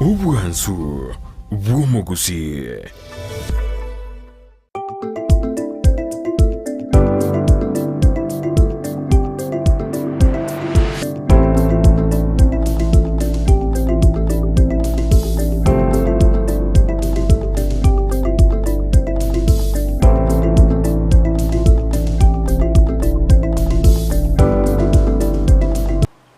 Obwansu bw'omogusii.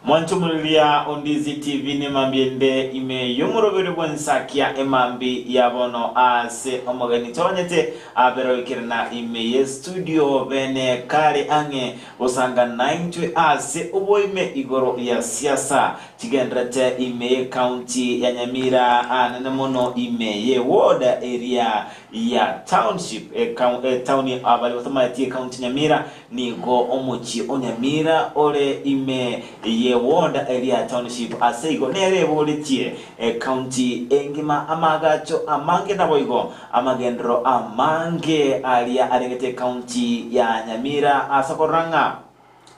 Mwanche omoriria o Ndizi TV nemambia ende ime y'omoroberi bw'ensakia emambi ya bono aase omogeni toganyete abere goikerana ime ye studio bene kare ang'e gosanga naintwe ase oboime igoro ya siasa chigenderete ime y'ecounty ya Nyamira anene mono ime ye ward eria ya township etauni abaria batamaeti ecounty Nyamira Nigo omochie o Nyamira ore ime ye ward eria township ase igo nere eboretie ecounty engima amaagacho amange naboigo amagenderero amange aria arengete ecounty ya Nyamira ase okorora ng'a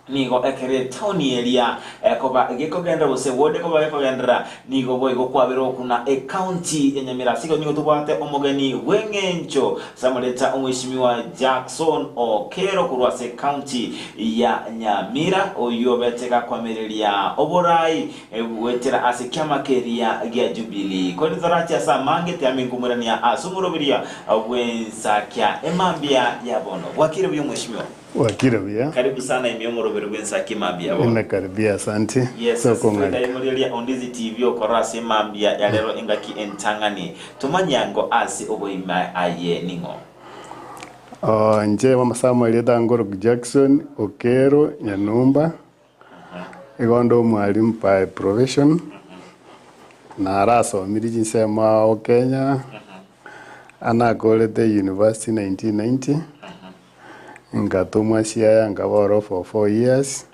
nigo ekero etaoni eria ekoba gekogenderera gose ward ekoba gekogenderera nigo boigo kwabera okuna ecounty ya Nyamira ase igo nigo tobwate omogeni bw'eng'encho Samoreta Omweshimiwa Jackson Okero korwa ase County ya Nyamira oyio obete gakwamereria oborai goetera ase ekiama keria gia Jubilee. Korende torache ase amange tiame nkomoirania ase omoroberio bw'ensakia emambia ya bono. Bwakire buya Omweshimiwa? Bwakire buya. Karibu sana ime omoroberi bw'ensakia emambia ya bono. Nimekaribia asanti Yes, ase ase okong'arika. toikaimoreria Ondizi TV okorora ase emambia ya rero engaki entang'ani. Tomanye ango ase oboima aye ning'o? Oo, inche mama Samuel Etangorok Jackson Okero Nyanumba, igo nde omwalimu by profession, narasomirie chinsemo ao Kenya, anakorete university 1990, nkatomwa Siaya nkaba ororo for 4 years,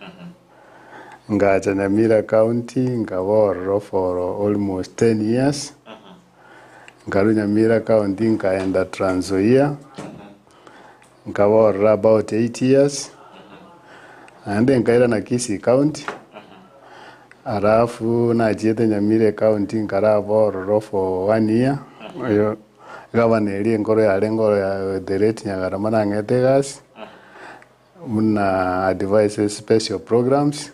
Ngacha Nyamira County nkaba ororo for almost 10 years. Nkarwa Nyamira County nkaenda Trans Nzoia nkaba ororo about 8 years. Naende nkairana Kisii County alafu nachiete Nyamira County nkaraba ororo for one year. Oyo gavana eria enkoro yarenge oro ya the late Nyagarama nang'ete egasi. Buna advises special programs,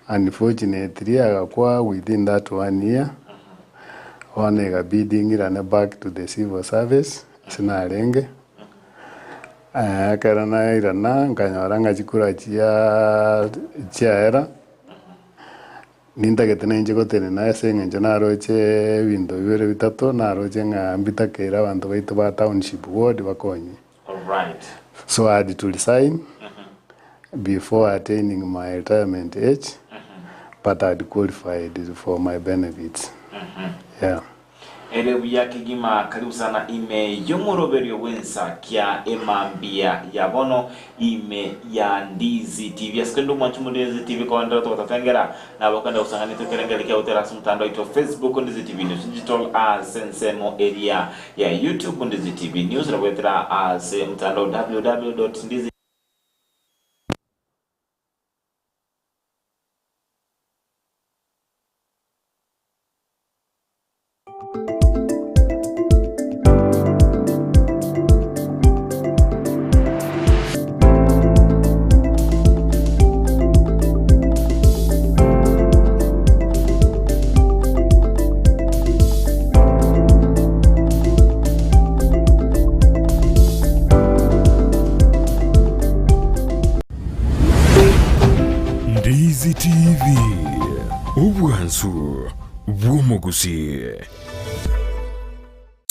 unfortunately agakwa within that one year, bono ekabidi ng'irane back to the civil service ase narenge, ekero nairana nkanyora ng'a chikura chia chiaera, nintagete nainche gotenena ase eng'encho naroche ebinto bibere bitato, naroche ng'a mbitakeire abanto baito ba township ward bakonywe. Alright. So I had to resign before attaining my retirement age, but I had qualified for my benefits. Yeah. Ere buya kegima karibu sana ime y'omoroberio bw'ensakia emambia ya bono ime ya Ndizi TV. Ase kende omwanchi omo Ndizi TV koenderera togotatengera nabo okende gosang'anetwe ekerengerio kia gotera ase omotandao oito Facebook Ndizi TV News Digital ase ensemo eria ya YouTube Ndizi TV News na goetera ase omotandao www.ndizi. Ndizi TV, obwansu bw'omogusii.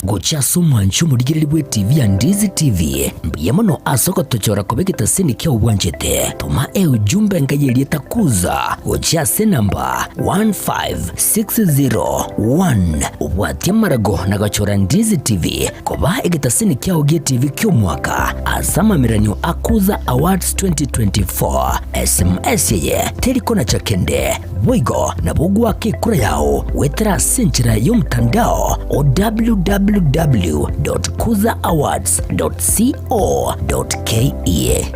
Gochia ase omwancho omorigereria bw'etivi ya Ndizi TV, mbuya mono ase ogotochora koba egetaseni kiao bwanchete. Toma eujumbe enka y'erieta Kuza gochia ase enamba 15601 obwatie amarago na gochora Ndizi TV koba egetaseni kiao gi'etivi ki'omwaka ase amameranio a Kuza Awards 2024. SMS eye teri konacha kende. Boigo nabo ogoaka ekura yao goetera ase enchera y'omotandao o www.kuzaawards.co.ke.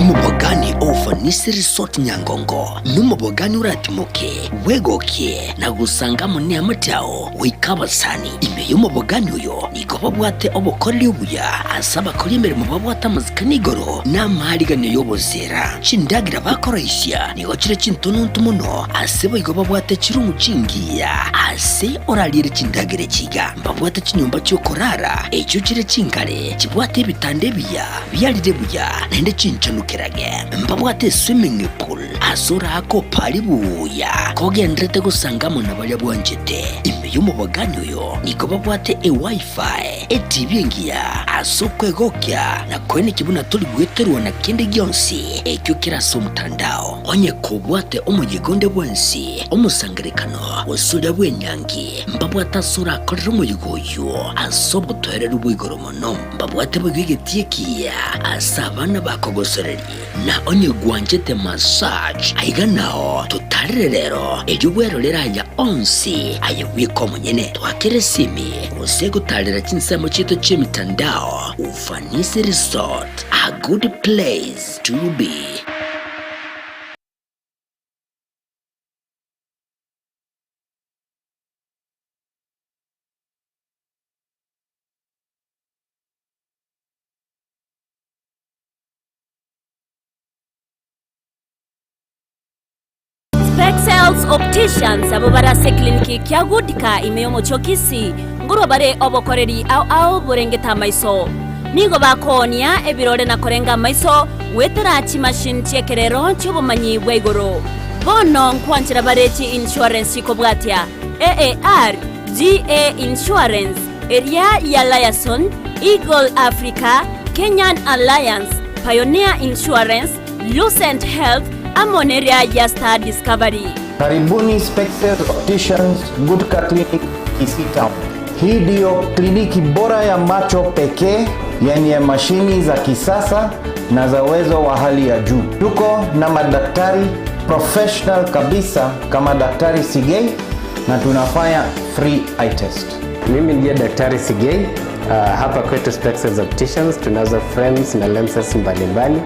Omobogani o Ufanisi Resort Nyangongo nomobogani oratimoke, bwegokie na gosanga amo neamate ao goika abasani. Ime y'omobogani oyo nigo babwate obokoreri obuya ase abakori emeremo babwate amasikani igoro na amaariganio y'oboseera. Chindagera bakoroisia nigo chire chintononto mono ase boigo babwate chirumu chingiya ase orariere chindagera echi iga. Mbabwate chinyomba chi'okorara echio chire chingare chibwate ebitanda ebiya biarire buya naende chinchenu kerage. Mbabwate eswimming pool ase oraake opari buya kogenderete gosanga amo na baria bwanchete. Ime y'omobogani oyo nigo babwate eWiFi, eTV engiya ase okwegokia na koenekia buna tori gweterwa na kende gionsi ekio kere ase omotandao. Onye kobwate omoyega onde bwensi, omosangerekano, gose oria bw'enyangi, mbabwate ase orakorere omoyega oyio ase obotoereru bwa igoro mono. Mbabwate boigo egetii ekiya ase abana bakogosoreria. Na onye gwanchete massage, aiga nao totarere rero, erio bwerorere aya onsi aye bweka omonyene. Twakere esimi gose gotarera chinsemo chiaito chi'emitandao. Ufanisi Resort, a good place to be. Spexels Opticians abwo bare ase ecliniki kia Goodka ime y'omochie o Kisii ngorwa bare obokoreri ao ao borengete amaiso. Nigo bakoonia ebirore na korenga amaiso goetera chimachine chi'ekerero chi'obomanyi bwa igoro. Bono nkwanchera bare chi insurance chikobwatia AAR, GA Insurance, eria ya Liaison, Eagle Africa, Kenyan Alliance, Pioneer Insurance, Lucent Health, amo neria ya Star Discovery. Karibuni Spectacle Opticians Gutka Clinic Kisii Town. Hii ndiyo kliniki bora ya macho pekee yenye mashini za kisasa na za uwezo wa hali ya juu. Tuko na madaktari professional kabisa kama Daktari Sigei na tunafanya free eye test. Mimi ndiye Daktari Sigei. Hapa kwetu Spectacles Opticians tunazo frames na lenses mbalimbali,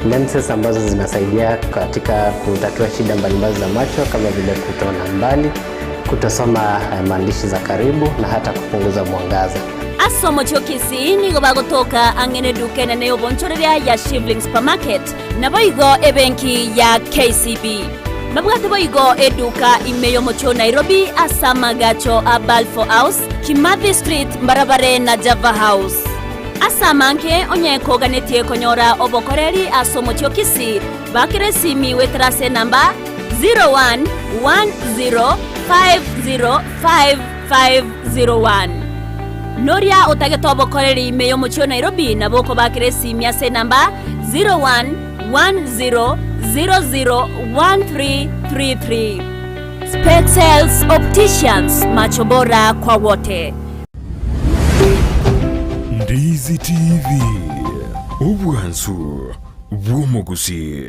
lenses ambazo zinasaidia katika kutatua shida mbalimbali za macho kama vile kutoona mbali, kutosoma maandishi za karibu na hata kupunguza mwangaza. Ase omochie o Kisii nigo bagotoka ang'e neduka enene y'obonchoreria ya Shivling Supermarket, naboigo ebenki ya KCB. Babwate boigo eduka ime y'omochie o Nairobi ase amagacho a Balfour House, Kimathi Street mbarabare na Java House. Ase amange onye koganetie konyora obokoreri ase omochie o Kisii, bakera esimi goetera ase enamba 0110505501. Noria otagete obokoreri ime y'omochie o Nairobi nabo okobakera esimi ase enamba 0110001333. Spectacles Opticians, macho bora kwa wote. Ndizi TV, obwansu bw'omogusii.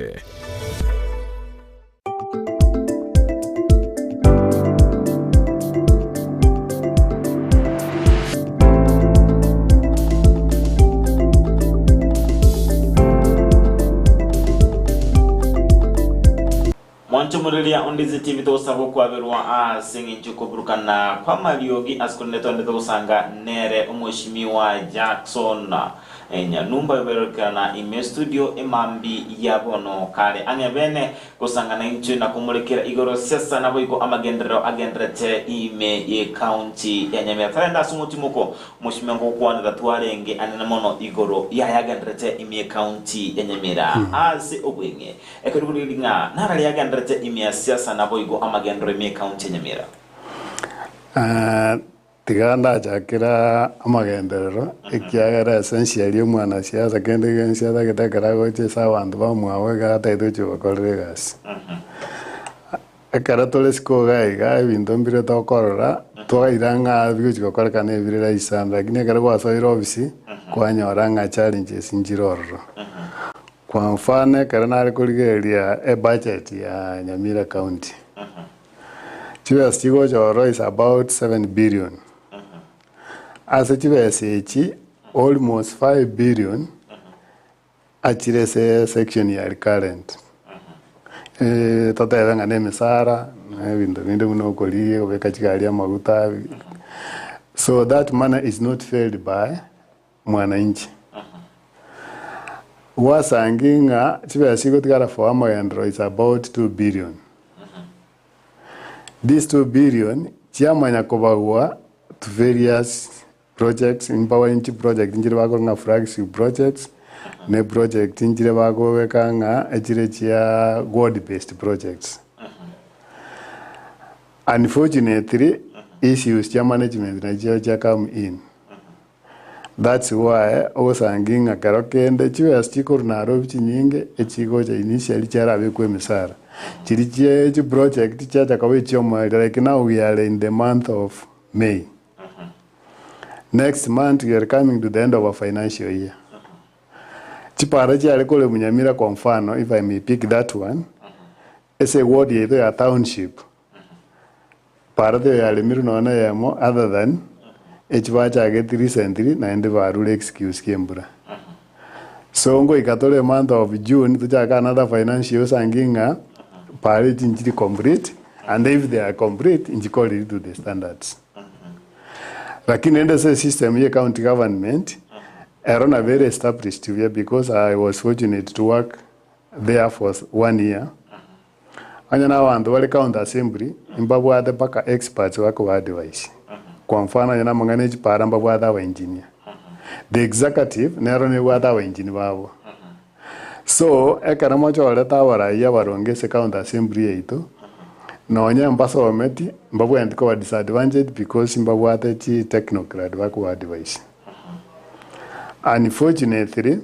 Mwanche omoreria onde ase TV togosaba okwaberwa ase eng'encho y'okoburukana kw'amariogi ase korende togende togosanga nere omweshimiwa Jackson Nyanumba oyobererekana ime studio emambi ya bono kare ang'e bene Gosangana intwe na komorekera igoro sesa naboigo amagenderero agenderete ime y'ecounty ya Nyamira. Tarende ase omotimoko omochimia ngokwanera twarenge anene mono igoro y'ayagenderete ime y'ecounty ya Nyamira ase obweng'e. Ekero riria ng'a narari agenderete ime ya siasa naboigo amagenderero ime y'ecounty ya Nyamira. Tiga ndachakera amagenderero, ekiagera ase ense eria omwanasiasa kende gionsi atagete ekero agocha ase abanto bamwabo ekero atagete gochia kobakorera egasi. Ekero tore isiko iga iga ebinto mbire tokorora, twaira ng'a bigochi gokorekana ebire rahisi sana lakini ekero gwasoire ofisi, kwanyora ng'a challenges nchire ororo. Kwa mfano ekero nare korigereria ebudget ya Nyamira county. Chibesa chigocha ororo is about 7 billion. Ase chibesa echi almost 5 billion achire ase section ya recurrent. Totebe ng'a na emisara, na ebinto binde buna okorigia, kobeka chigari amaguta, so that money is not felt by mwananchi. Gwasangi ng'a chibesa chigotigara for amagenderero is about 2 billion. These 2 billion chiamanya kobagwa to various projects, empower chiproject nchire bakora ng'a flagship projects, ne project nchire bakobeka ng'a echire chia ward based projects. Unfortunately, issues chia management nachio chia come in. That's why ogosangi ng'a kero kende chibesa chikorwa Nairobi chinyinge echigocha initially chiarabekwa emisara. Chiria chie chiproject chiacha koba echiomoerio like now we are in the month of May. Next month we are coming to the end of our financial year. Chipara chiare koremwa Nyamira kwa mfano if I may pick that one, ase eward yaito ya township, para teiyo yaremirwe nonya na eyemo other than echi bachageti recently naende barure excuse kia embura. So ngoika tore emonth of June tochake another financial year osange ng'a para echi nchiri complete and if they are complete nchikoriri to the standards. Lakini rende ase esystem ya ecounty government, ero nabo ere established buya because I was fortunate to work there for one year. Onye na abanto bare county assembly, mbabwate mpaka experts bakoba advise. Kwa mfano onye na amang'ana ya chipara mbabwate aba engineer. The executive nero nebwate aba engineer babo. So, ekero mochorete abarai abaronge ase county assembly yaito, nonye mbasometi, mbabwenereti koba disadvantaged because mbabwate chi technocrat bakoba advise. Unfortunately,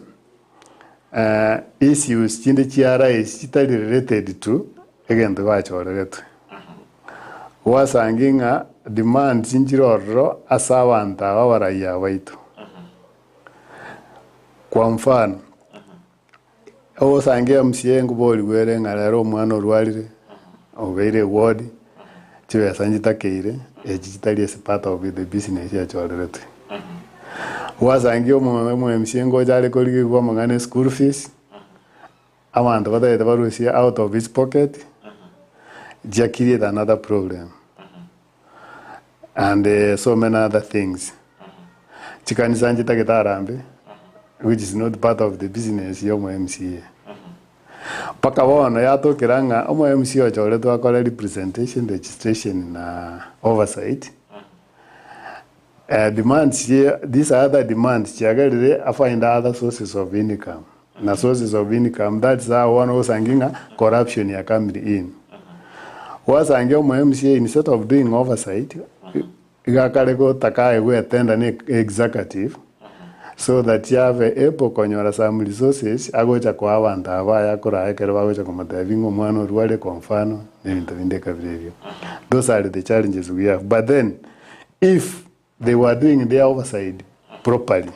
issues chinde chia rise chitari related to egento bachoreretwe. Gwasangi ng'a demands nchire ororo ase abanto aba abarai aba baito. Kwa mfano, ogosangia MCA nkoborigwe ere ng'a rero omwana orwarire, obeire eward, chibesa nchitakeire, echi chitari ase part of the business yachoreretwe. Gwasangia omo omo MCA ngocha are korigerigwa amang'ana ya school fees, abanto batagete barusie out of his pocket, chia create another problem. And so many other things. Chikanisa nchitagete arambe, which is not part of the business ya omo MCA. Mpaka bono yatokera ng'a omo MCA ochoretwe akore representation, registration na oversight, demands chie these other demands chiagerire a find other sources of income. Na sources of income that's how bono ogosangi ng'a corruption ya coming in. Gwasangia omo MCA instead of doing oversight, iga akare gotaka aye gwetenda na executive so that abe able konyora some resources agocha koa abanto aba aye akoraa ekero bagocha komotebia ng'a omwana orware kwa mfano na ebinto binde ekabira ebio. Those are the challenges we have but then if they were doing their oversight properly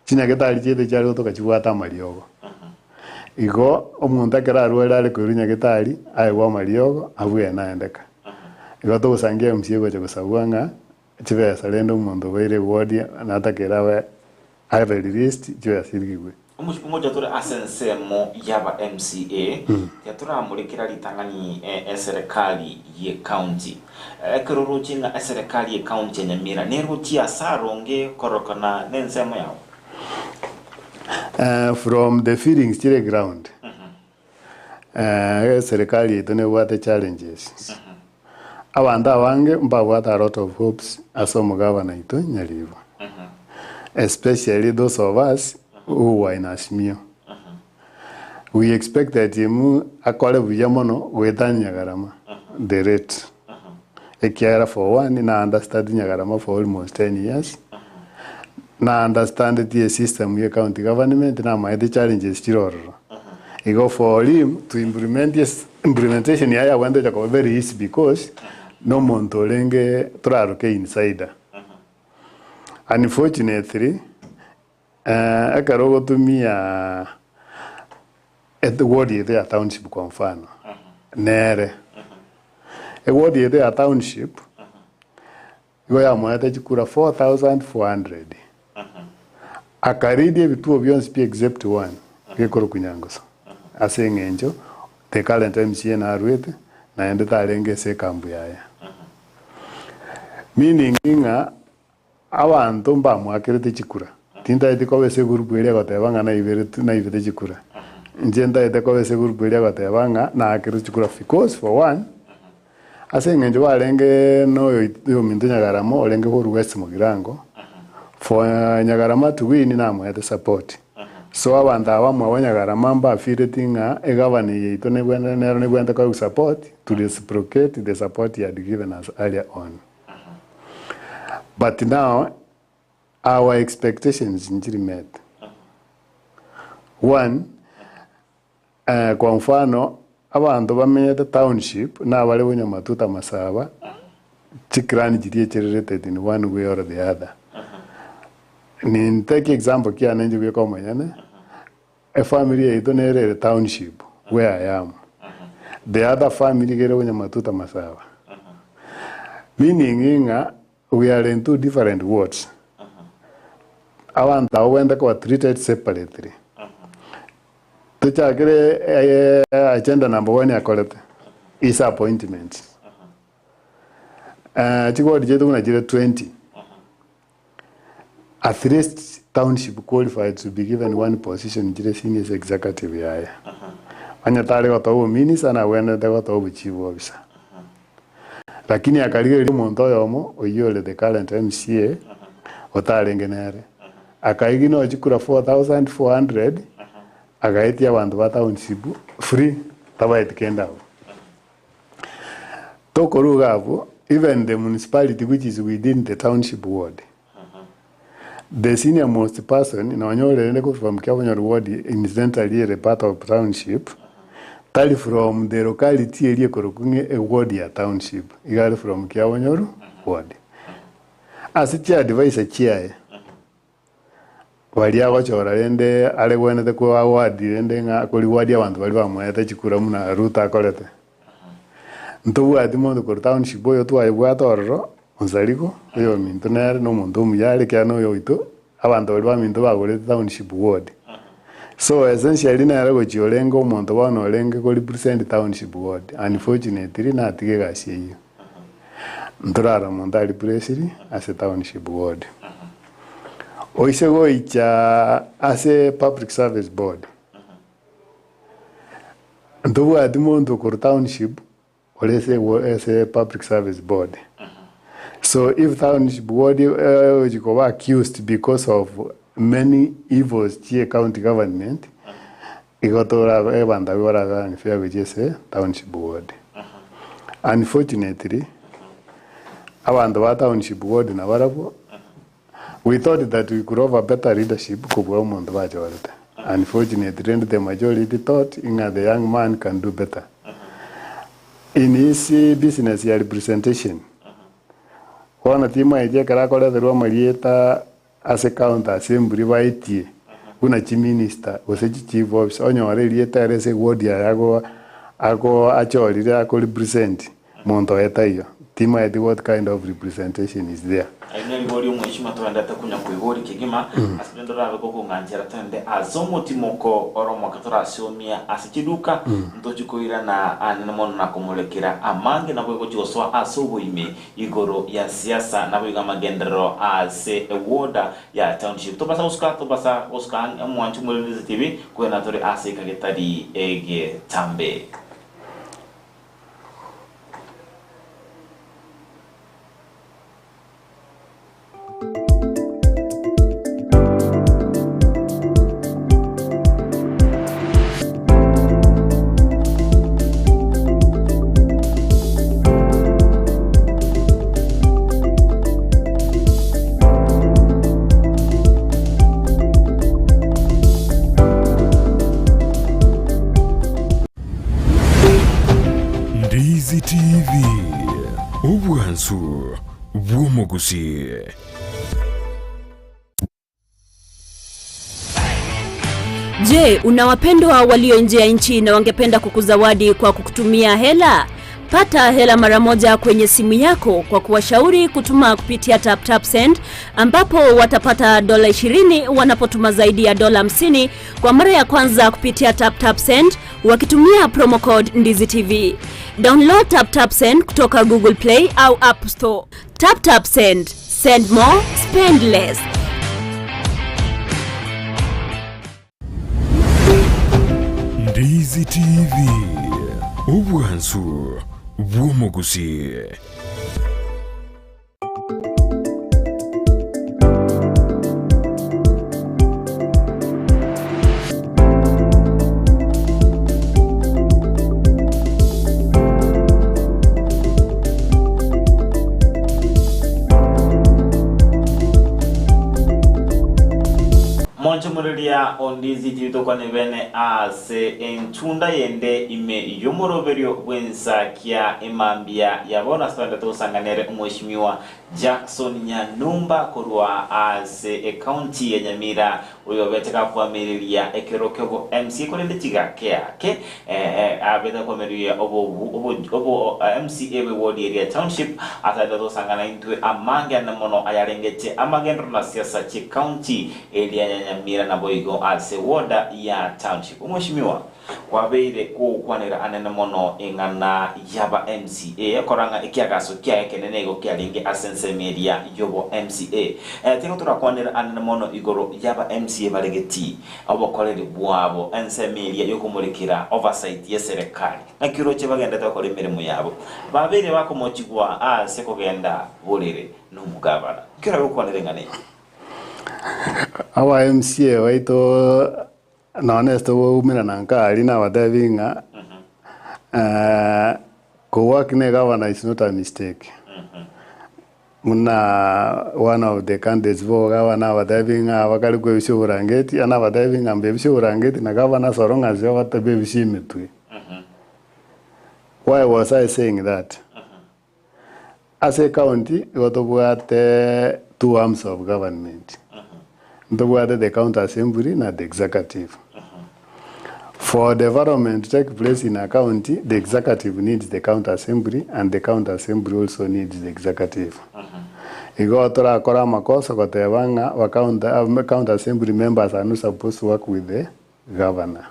Chinyagetari chiaito chiare gotoka chibwate amariogo. Igo omonto ekero arwarire are koirwa nyagetari, aegwe amariogo, abwene aendeka. Igo togosangia MC egocha gosabwa ng'a chibesa rende omonto obeire eward natakeire abe abe released chibesa chirigigwe. Omochie ngocha tore ase ensemo y'aba MCA, tiga toramorekera ritang'ani eserekari y'ecounty. Ekero oroche ng'a eserekari y'ecounty ya Nyamira nerochie ase aronge korokana nensemo yao. From the feelings chire ground, eserekari yaito nebwate challenges. Abanto abange mbabwate a lot of hopes ase omogabana oito Nyaribo, especially those of us who were in Azimio. We expected him akore buya mono goetania Nyagarama the late, ekiagera for one na understand Nyagarama for almost 10 years, na understandeti esystem ye county government namaete challenges chire ororo. Igo for him to implement yes implementation yaye abwenerete gocha koba very easy because na omonto orenge toraroke insider. Unfortunately, ekero ogotumia eward yaito ya township kwa mfano, nere, eward yaito ya township, igo yamoete chikura 4400. Aka-lead ebituo bionsi pi except one, gekorokwa Nyangusu, ase eng'encho the current MCA narwete naende tarenge ase ekambu yaye. Meaning ng'a abanto mbamwakerete chikura. Tintageti koba ase egroup eria egoteba ng'a naiberetwe naibete chikura. Inche ntagete koba ase egroup eria egoteba ng'a naakerwe chikura because for one, Ase engencho barenge noyominto Nyagarama orenge korwa West Mugirango, for Nyagarama to win namoete support. So abanto aba mwabo Nyagarama mbafeeleti ng'a egavana eye yaito nebwenerete nero nebwenerete koegwa support to reciprocate the support he had given us earlier on. But now our expectations nchiri met. One, Kwa mfano, abanto bamenyete township nabare bonyamatuta amasaba, chiclan chiria echirelated in one way or the other. Nintake example kiane inche bweka omonyene, efamily yaito nere ere township where I am, the other family iga ere bonyamatuta masaba. Meaning ng'a we are in two different wards. Abanto abo bwente koba treated separately. Tochakere agenda number one akorete is appointment. Chiward chiaito buna chire 20, at least township qualified to be given one position chire senior ase executive yaye. Onye tare gotoa obominister nabwenerete gotoa obochief officer. Lakini akarigereria omonto oyomo oyio ore the current MCA otarenge nere. Akaigina ochikura 4400 agaetia abanto ba township free tabaeti kende abwo. Tokorwa iga abwo even the municipality which is within the township ward the senior most person nonya ore rende korwa from Kiabonyoru ward incidentally ere part of township tari from the locality eria ekorokwa ng'a eward ya township iga are from Kiabonyoru ward. Ase chiadvice chiaye baria agochora rende aregwenete koa ward rende ng'a koreward abanto baria bamoete chikura buna Ruto akorete. Ntobwati monto korwa township oyo twayebwate ororo, Onsarigo, oyominto nere na omonto omuya are ekiagera na oyo oito, abanto baria baminto bagorete township ward. So essentially nere gochia orenge omonto bono orenge ko represent township ward, unfortunately natige egasi eyio. Ntorara omonto a replaciri ase township ward. Oise goicha ase public service board, ntobwati monto okorwa township ore ase ase public service board. So if township ward egochi koba accused because of many evils chie county government, igo torabe abanto abwo barabe unfair gochia ase township ward. Unfortunately, abanto ba township ward nabarabwo, we thought that we could have a better leadership kobua omonto bachorete. Unfortunately rende the majority thought ng'a the young man can do better. In his business ya representation, bono timanyeti ekero akoreterwa amarieta Ase county assembly baetie buna chiminister gose chi chief officer onyore erieta ere ase eward yaye ago ago achorire ako represent monto oye taiyo. Timaeti what kind of representation is there. Aye nerigori omweshima toendete konya koiboria kegima, ase rende orabe gokong'anchera toende ase omotimoko ore omoke torasiomie ase chiduka, ntochie koirana anene mono na komorekera amange naboigo gochia gosoa ase oboime Igoro ya siasa naboigo amagenderero ase ewoda ya township. Tobasa gosuka tobasa gosuka ang'e omwancho omorembe TV kwena tore ase ekagetari egetambe. Ndizi TV, obwansu bw'omogusii. Je, una wapendwa walio nje ya nchi na wangependa kukuzawadi kwa kukutumia hela? Pata hela mara moja kwenye simu yako kwa kuwashauri kutuma kupitia TapTapSend ambapo watapata dola 20 wanapotuma zaidi ya dola 50 kwa mara ya kwanza kupitia TapTapSend wakitumia promo code Ndizi TV. Download TapTapSend kutoka Google Play au App Store. TapTapSend. Send more, spend less. Ndizi TV, obwansu bw'omogusii. Monchomoreria ondizi titokwane bene ase enchunda yende ime y'omoroberio bw'ensakia emambia ya bono ase togende togosanganere omweshimiwa Jackson Nyanumba korwa ase ecounty ya Nyamira oyo obete gakoamereria ekero kiobo MCA korende chigake ake abete gakoamereria obo obo obo MCA bwe ward eria township atagete gosangana intwe amange ane mono ayarengeche amagenderero na siasa chie county eria ya Nyamira naboigo ase woda ya township. Omweshimiwa Kwabeire kogokwanera anene mono eng'ana y'aba MCA, kora ng'a ekiagaso kiaye ekenene igo kiarenge ase ensemo eria y'obo MCA. Tiga torakwanere anene mono igoro y'aba MCA bare getii, obokoreri bwabo, ensemo eria y'okomorekera oversight y'eserekari. Naki oroche bagendete gokora emeremo yabo? Babeire bakomochigwa ase kogenda borere nomogabana. Nki orabe gokwanera eng'ana eye? Aba MCA baito Nonya ase togoumerana nka aria nabatebi ng'a ko work na egavana is not a mistake. Buna one of the candidates ba obogavana nabatebi ng'a bakare kwebisia oborangeti, yaani nabatebi ng'a mbebisie oborangeti na gavana so long as batabebisia emetwe. Why was I saying that? Ase ecounty igo tobwate two arms of government, ntobwate the county assembly na the executive. For development to take place in a county, the executive needs the county assembly and the county assembly also needs the executive. Igo torakore amakosa goteba ng'a ba county, county assembly members are not supposed to work with the governor.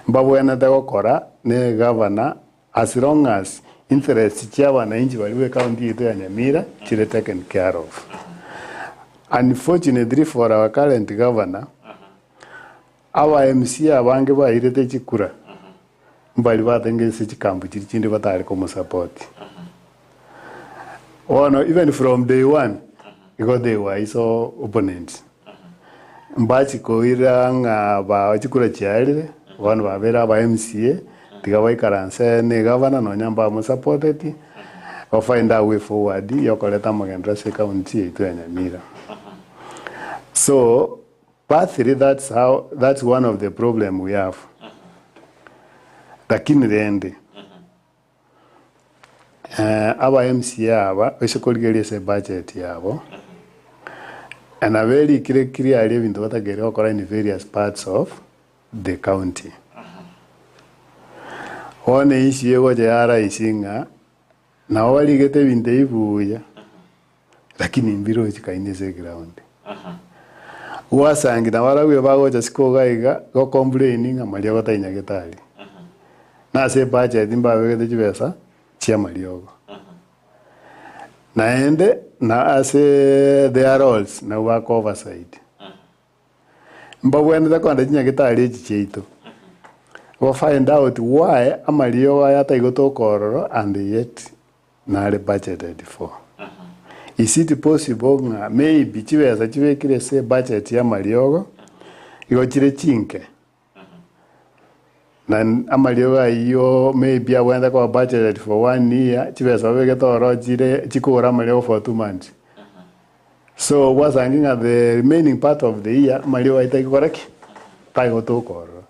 Mbabwenerete gokora ne governor As long as interests chia abananchi baria be county yaito ya Nyamira chire taken care of. Unfortunately for our current governor, aba MCA abange bairete chikura mbari batenge ase chikampu chiria chinde batare komosupport. Bono even from day one, igo they were his opponents. Mbachi koira ng'a ba chikura chiarire, bono babere aba MCA, tiga baikaranse na egavana nonya mbamosapoteti, ba find a way forward yokoreta amagenderero ase ecounty yaito ya Nyamira. So, partly that's how, that's one of the problem we have. Lakini rende, Aba MCA aba oise korigereria ase ebudget yabo, nabo erikire clearly ebinto batakeire gokora in various parts of the county. Bono issue egocha ya rahisi ng'a nabo barigete ebinto ebi buya, lakini mbirochi kaini ase eground. Gwasangi nabo barabwo bagocha siko iga iga, go complain ng'a mariogo tainyagete aria. Na ase ebudget mbabegete chibesa chi'amariogo. Naende na ase their roles nabwo bako oversight. Mbabwenerete kogenda chinyagetari echi chiaito, go find out why amariogo aya ataigotoka ororo and yet nare budgeted for. Is it possible ng'a maybe chibesa chibekire ase ebudget y'amariogo igo chire chinke? Na amariogo ayio maybe abwenerete koba budgeted for one year, chibesa babegete ororo chire chikogora amariogo for 2 months. So gwasangi ng'a the remaining part of the year amariogo ayio tari gokora ki? Tari gotoka ororo.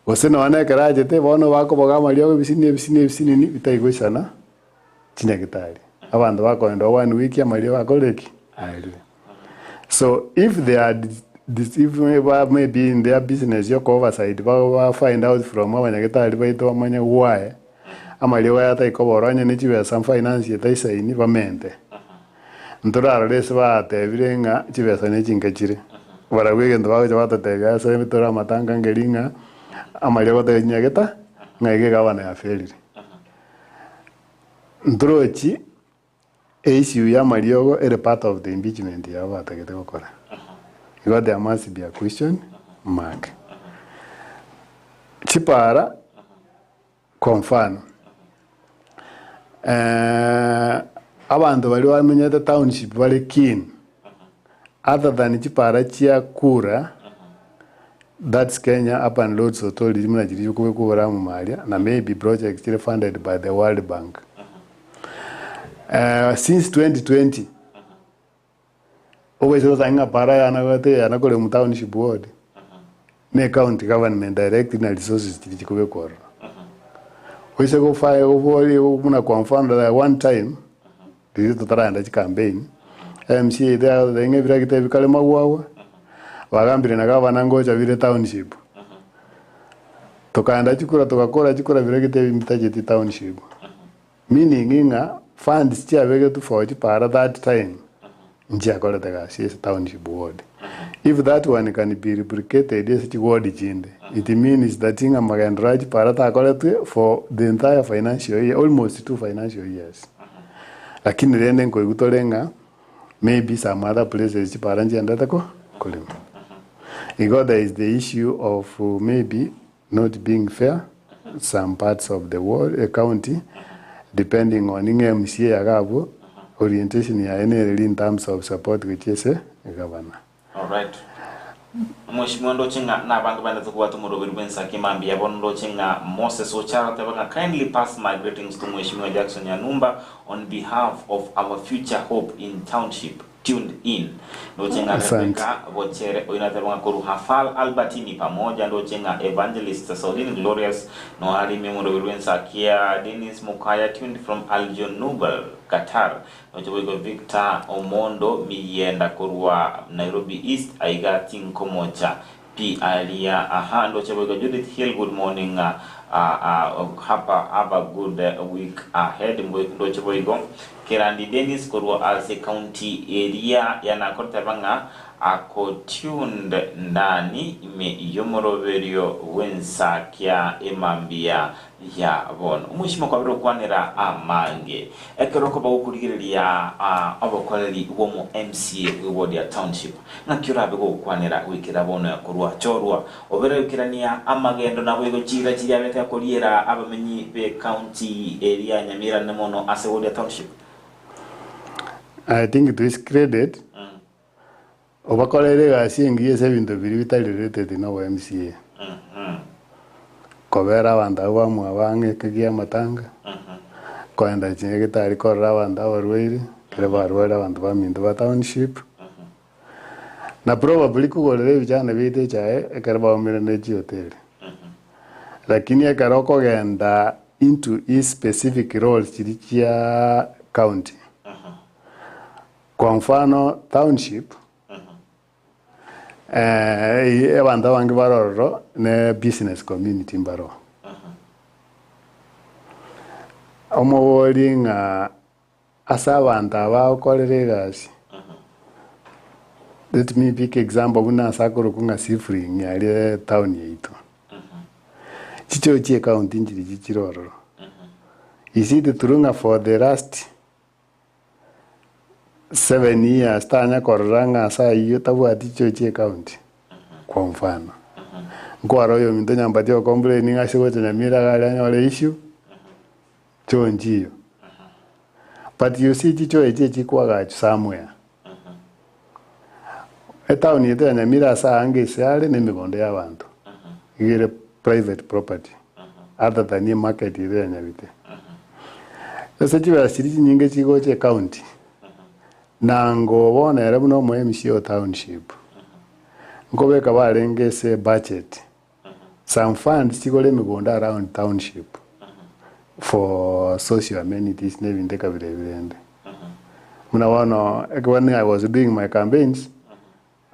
Gose nonya na ekero achete bono bakoboga amariogo ebisinini ebisinini ebisinini bitari goisana chinyagitari. Abanto bakoenda one week amariogo akorire ki? Aerire. So if they are if maybe in their business yo oversight ba find out from abanyagitari baito bamanye why. Amariogo aya atari kobora onye ne chibesa finance etaisaini bamente. Ntorarore ase batebire ng'a chibesa ne chinke chire. Barabwo egento bagocha batotebia ase tore amatanga nkeri ng'a amariogo tari chinyageta ng'a iga egavana yaferire. Ntorochi issue ya amariogo ere part of the impeachment yabo batagete gokora. Igo there must be a question mark. Chipara Kwa mfano, abanto baria bamenyete township bare keen, other than chipara chia kura, that's Kenya Urban Roads Authority buna chiria chikobekwa oboramu aria, na maybe projects chire funded by the World Bank. Since 2020, ogocha gosanga ng'a para yana gote yana kore mu township ward, ne county government directly na resources chiria chikobekwa ororo. Oise gofa goboria buna kwa mfano the one time, riria totaragenda chicampaign, MCA yaito yagototebia ng'a ebiragita ebi kare magwagwa, bagambire na gavana ngocha bire township. Tokaenda chikura togakora chikura biragita ebi mbitacheti township. Meaning ng'a funds chiabegetwe for chipara that time nchiakorete gasi ase township ward. If that one can be replicated ase chiward chinde, it means that ng'a magenderero a chipara takoretwe for the entire financial year, almost two financial years. Lakini rende nkoigwa tore ng'a maybe some other places chipara nchiendete ko korema. Igo there is the issue of maybe Not being fair some parts of the world, a county depending on ng'a MCA iga abwo orientation yaye nereri in terms of support gochia ase egavana. Alright. Mweshimiwa ndoche ng'a nabange baendete kobwata omoroberi bw'ensaki mambia bono ndoche ng'a Moses Ocharo ateba ng'a kindly pass my greetings to Mweshimiwa Jackson Nyanumba on behalf of our future hope in township. Tuned in. Ndoche ng'a Asante. Rebecca Bochere oyio nateba ng'a korwa Hafal Albertini pamoja ndoche ng'a Evangelist Saulini Glorious noarime omoroberi bw'ensakia Dennis Mukaya tuned from Al Jonubal Qatar ndoche boigo Victor Omondo Miyienda korwa Nairobi East aiga tinkomocha pi aria aha ndoche boigo Judith Hill good morning hapa have a good week ahead ndoche boigo Kerandi Dennis korwa ase county eria ya Nakuru teba ng'a ako tuned ndani ime yomoroberio bwensakia emambia ya bono. Omweshimiwa kwabire gokwanera amange ekero okoba gokorigereria obokoreri bw'omo MCA bwe ward ya township. Ng'aki orabe gokwanera goikera bono korwa chorwa obere goikerania amagendo naboigo chiira chiria abete akoriera abamenyi be county eria ya Nyamira ne mono ase ward ya township? I think to his credit, obakoreire egasi engiya ase ebinto biria bitari related na obo MCA. Kobera abanto abwo bamwabo ang'e ekegia amatanga, koenda chinyagitari korora abanto abarwaire, ekero barwarire abanto baminto ba township, na probably kogorera ebichana biaito echae ekero baumire ne chihoteli. Lakini ekero okogenda into his specific roles chiria chia county, kwa mfano township, Abanto abange bare ororo ne business community mbaroo. Omoborie ng'a ase abanto aba agokorera egasi, let me pick example buna ase akorokwa ng'a Sifring aria etown yaito. Chichoo chia ecounty nchirichio chire ororo. Is it true ng'a for the last 7 years tanya korora ng'a ase ayio tabwati chichoo chia ecounty kwa mfano. Nkwara oyominto nyambati o complain ng'a ase gocha Nyamira iga aria anyore issue, choo nchiyo. But you see chichoo echi echikwagachwa somewhere. Etown yaito ya Nyamira ase aange ase are na emegondo ya abanto, iga ere private property other than emarket yaito ya Nyabite. Ase chibesa chiria chinyinge chigocha ecounty, nango bono ere buna omo MCA o township, nkobeka barenge ase ebudget, some funds chigore emegondo around township for social amenities na ebinto ekabira ebi rende. Buna bono ekero I was doing my campaigns,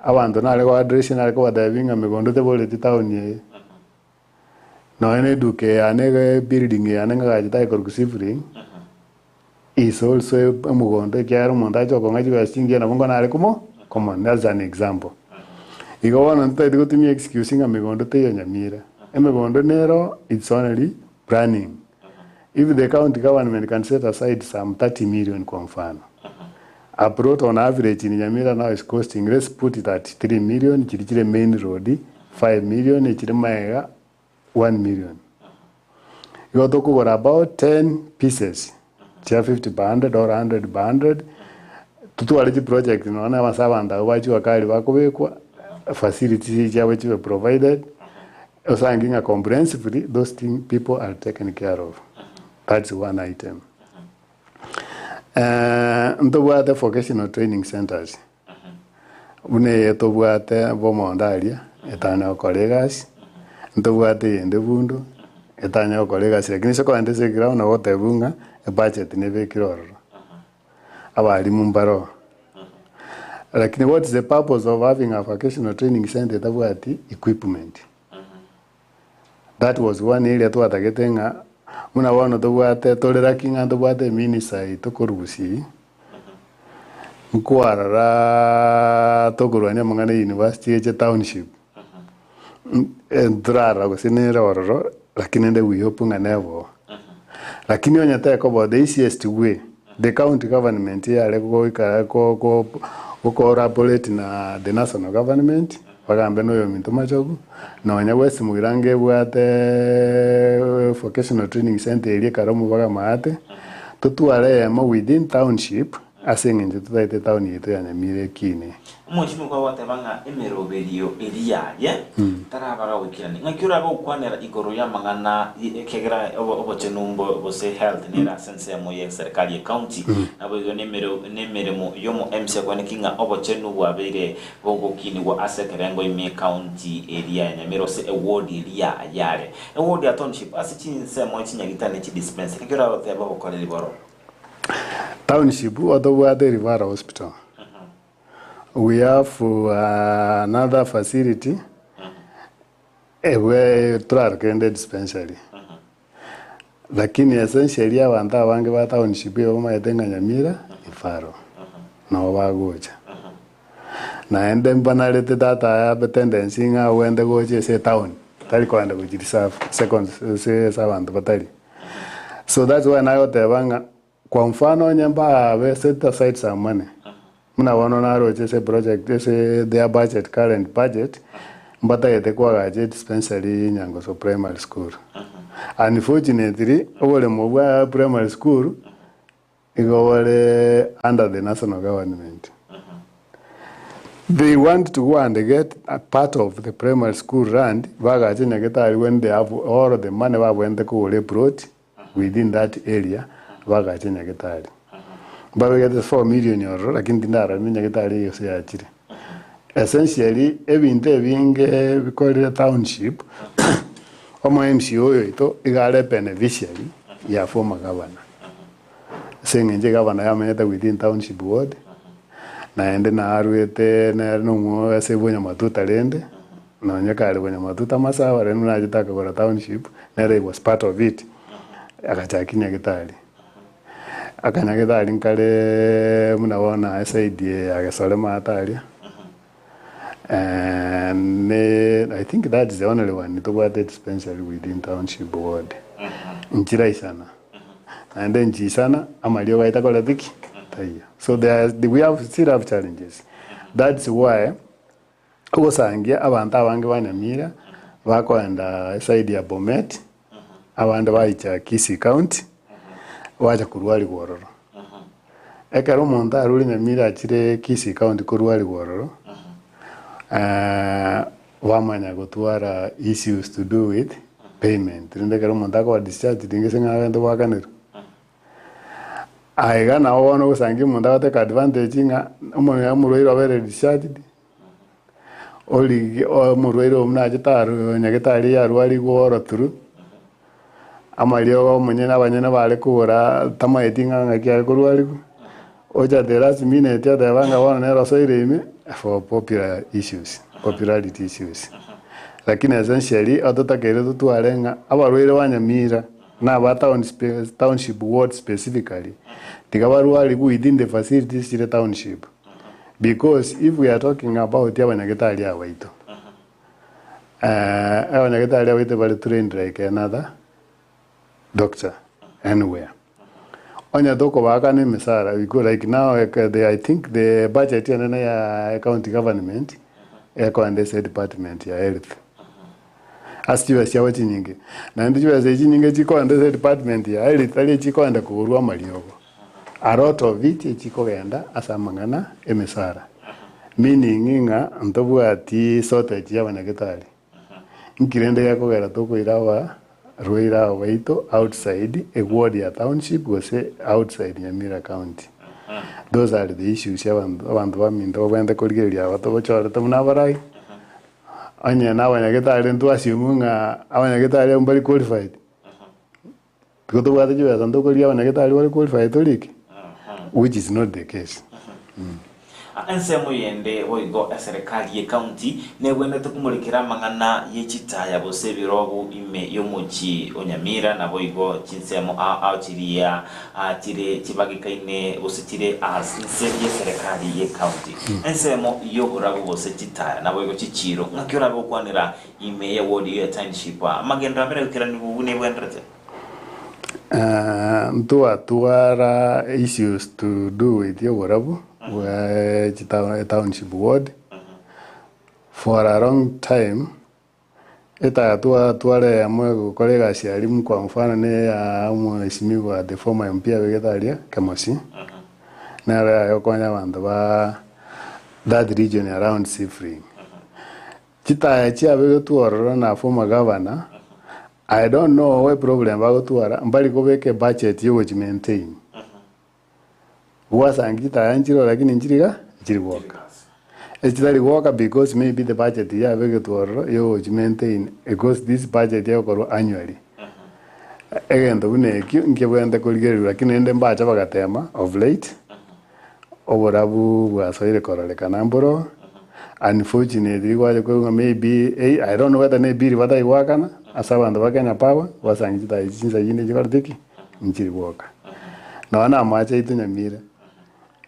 abanto nare go address nare kobatebia ng'a megondo teboreti town eye. Nonya na eduka eye yane iga ebuilding yane ng'agachete aye korwa Sifring, is also omogondo ekiagera omonto ache okong'a chibesa chingiya nabo nkonare komo komona, that's an example. Igo bono ntotagete gotumia excuse ng'a megondo teiyo Nyamira, emegondo nero it's only planning. If the county government can set aside some 30 million kwa mfano, a plot on average in Nyamira now is costing let's put it at 3 million chiri chire main road, 5 million echire maega 1 million. Igo tokogora about 10 pieces chia 50 by 100 or 100 by 100 totware chiproject nonya na ase abanto abwo ba jua kali bakobekwa, facilities chiabo chibe provided, osange ng'a comprehensively those thing people are taken care of. That's one item. Ntobwate vocational training centers. Buna eye tobwate bomondo aria, etanya gokora egasi, ntobwate eyende bundu, etanya gokora egasi lakini ase okogenda ase eground nabo ogotebiwa ng'a ebudget nebekire ororo, abalimu mbaroo. Lakini what is the purpose of having a vocational training center etabwati equipment? That was one area twatagete ng'a buna bono tobwate tore lucky ng'a ntobwate eminister yaito korwa Gusii, nkwarora tokorwania amang'ana ya university eche township, ntorarora gose nere ororo lakini rende we hope ng'a nebe oo. Lakini onye tekoba the easiest way, the county government yare goika ko ko gocollaborate na the national government. Bagambe noyominto machogu, nonya West Mugirango ebwate vocational training centre eria ekare omobaga maate, totware eyemo within township ase eng'encho totaete etown yaito ya Nyamira ekine. Omochimi kwagoteba ng'a emeroberio eria yaye tarabara goikerania. Ng'aki orabe gokwanera igoro y'amang'ana ekiagera obochenu mbo gose health nere ase ensemo ye serikali ye county, naboigo nemeremo yomo MC akwaneki ng'a obochenu bwabeire Bogokinigwa ase ekerengo ime ekaunti eria ya Nyamira gose eward eria yare eward ya township ase chinsemo chinyagitari ne chidispensary. Naki oragotebe obokoreri boro? Township otobwate Referral Hospital. We have another facility ebwe torarokere rende dispensary. Lakini essentially abanto abange ba township igo bamaete ng'a Nyamira referral nabo bagocha. Naende mbanarete tata abe tendency ng'a ogende gocha ase etown tari kogenda gochia reserve second ase ase abanto batari. So that's why nagoteba ng'a Kwa mfano onye mbabe set aside some money buna bono naroche ase project ase their budget current budget mbatagete koagacha edispensary Nyangoso primary school. Unfortunately oboremo bwa primary school igo bore under the national government. They want to go and get a part of the primary school land bagache Nyagetari when they have all the money babwenerete kogora eplot within that area bagache nyagetari. Mbabegete 4 million ororo lakini tindarora rinde nyagetari eye gose yachire. Essentially ebinto ebinge bikorire township omo MCA oyo oito iga are beneficiary ya former governor. Ase eng'encho egavana yamenyete within township ward naende narwete nere nomwo ase bonyamatuta rende Nonye kare bonyamatuta amasaaba rende buna achete akagora township nere he was part of it agachakia nyagetari. Akanyagetari nkare buna bono eside eye ya Gesore maate aria ne I think that is the only one tobwate dispensary within township ward. Nchiraisana naende nchiisana amariogo aye takoreti ki? Taiyo. So there we have still have challenges that's why. Ogosangia abanto abange ba Nyamira bakoenda eside ya Bomet, abande baicha Kisii County, bacha korwarigwa ororo. Ekero omonto arure Nyamira achire Kisii County korwarigwa ororo, bamanya gotwara issues to do with payment. Rende ekero omonto akoba discharged gese ng'a agende goakanerwa. Aiga nabo bono ogosangia omonto agatake advantage ng'a omorwaire obeire discharged, origie omorwaire oyo buna achete aru nyagetari arwarigwe oro through, amariogo omonyene abanyene bare kogora tamaeti ng'a ng'aki are korwarigwa, ocha the last minute oteba ng'a bono nere osoire ime for popular issues, popularity issues. Lakini essentially ototakeire totware ng'a abarwaire ba Nyamira na aba town township ward specifically tiga barwarigwe within the facilities chire township because if we are talking about abanyagetari aba baito abanyagetari abaito bare trained like another doctor anywhere. Onye tokobaakana emesara because like now the I think the budget enene ya county government ekoenda ase department ya health ase chibesa chiabo chinyinge. Naende chibesa echi chinyinge chikoenda ase department ya health tari echikoenda kogorwa amariogo. A lot of it echikogenda ase amang'ana emesara meaning ng'a ntobwati shortage ya abanyagetari. Inki rende gekogera tokoira abarwaire aba baito outside eward ya township gose outside Nyamira county? Those are the issues abanto abanto baminto babwenerete korigereria aba tobochorete buna abarai, onye na abanyagetari ntwa assume ng'a abanyagetari abwo mbari qualified, tigo tobwate chibesa ntokorigia abanyagetari bare qualified torike? Which is not the case. Ensemo yende boigo eserekari y'ecounty negwenerete komorekera amang'ana ye chitaya gose ebirobu ime y'omochie o Nyamira naboigo chinsemo ao ao chiria chire chibagekaine gose chire ase inse y'eserekari y'ecounty. Ensemo y'oborabu gose chitaya naboigo chichiiro ng'aki orabe gokwanera ime ye ward ya township amagenderero amere goikeranigwa buna ebwenerete. Ntwatwara issues to do with oborabu bwa chitown township ward for a long time etaya twatwara eyemo egokora egasi aria kwa mfano ne ya omweshimiwa the former MP abegete aria Kemosi nero yagokonya abanto ba that region around Sifring. Chitaya chiabegetwe ororo na former governor I don't know why problem bagotwara mbari kobeka ebudget yogochi maintain. Gwasangi chitaya nchire oo lakini nchiri iga nchiri gwoka. Echitari gwoka because maybe the budget yabegetwe ororo yogochi maintain because this budget egokorwa annually. Egento buna ekio nkebwenerete korigereriwa lakini rende mbacha bagatema of late. Oborabu bwasoire kororekana mboro, unfortunately gwacha koigwa ng'a maybe eh I don't know whether ne bill batari goakana ase abanto ba Kenya Power, gwasangi chitari chinsa chinde chikorete ki? Nchiri gwoka. Nonya na amache aito nyamira,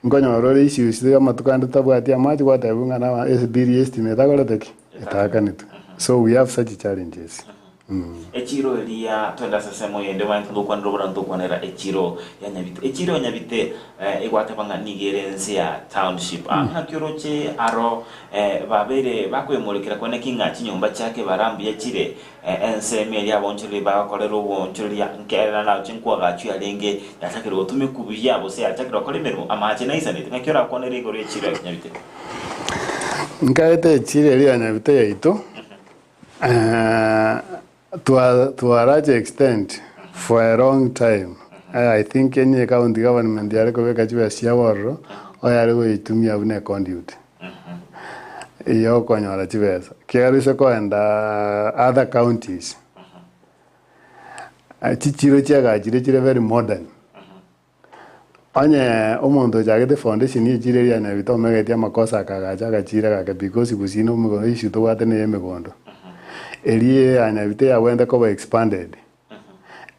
nkonyora ore issues iga amatuko ande totabwati amache gwatebiwa ng'a na ebill ya estima etakorete ki? Etaakanetwe. So we have such challenges. Echiro eria twende ase ensemo eyende omanyete ntokwanera obora ntokwanera echiro ya Nyabite. Echiro ya Nyabite egwateba ng'a nigo ere ense ya township. Aa ng'aki oroche aro babeire bakoemorekera kwane ki ng'a chinyomba chiake bara mbuya chire ensemo eria abonchoreri bagokorera obonchoreria nkerera naroche nkoagachwa yarenge yachakire gotumekwa buya gose yachakire gokora emeremo amache naisanete. Ng'aki orakwanere igoro y'echiro ya Nyabite? Nkaete echiro eria ya Nyabite yaito. To a, to a large extent for a long time I think enye county government yare kobeka chibesa chiabo ororo oyare goitumia buna econduit ya okonyora chibesa. Ekiagera ase koenda other counties chichiro chiagachire chire very modern. Onye omonto ochagete foundation ye echiro eria ya Nyabite omegetie amakosa akagacha agachira gake because gusii na omogondo issue tobwate neye emegondo. Eria ya Nyabite yabwenerete koba expanded,